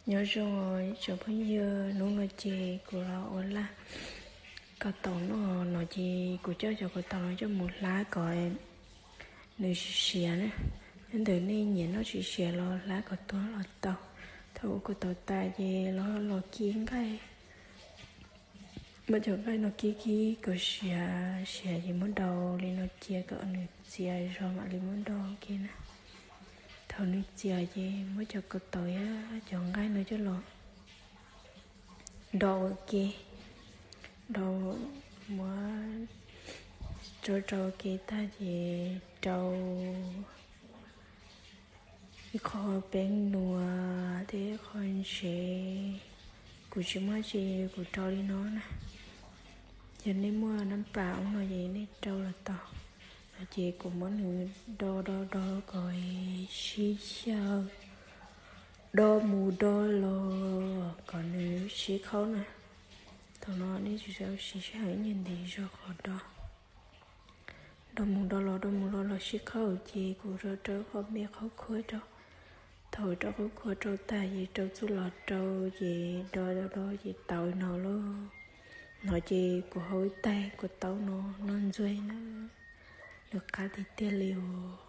Nyob zoo os ib tsoom phooj ywg, hnub no ces kuv los ua laj kaus taum noj no ces kuv coj cov kaus taum no coj mus hlab kom nws siav siav na. Nyob ntawm nej nyiam noj siav siav los hlab kom tuag los tau. Thaum ua kaus taum tas ces los los kib nqaij, muab cov nqaij no kib kib kom siav siav ces muab daus li no cia kom nws txias zog mam li muab do ua ke na. Thaum nws txias ces muab cov kaus taum thiab cov nqaij no coj los do ua ke, do muab rau rau ua ke tag ces rau ib qho peeb nuas thiab ib qho ntsev. Kuv tsis muaj tsi, kuv rau li no na. Yog nej muaj nab pas ub no ces nej rau los tau. No ces kuv muab nws do do do kom sib xyaw, do mus do los kom nws sib khaub na. Thaum no nej tsis txhob siv sij hawm ib nyuag ntev zog qhov do. Do mus do los do mus do los sib khaub ces kuv rau rau qhov me qhaub khuab rau. Thaum rau qhaub khuab rau tag ces rau txuj lom rau ces do do do ces tau no lauj. No ces kuv hau ib tais kua taub no noj ntxuag na, nws qab tiag tiag li os.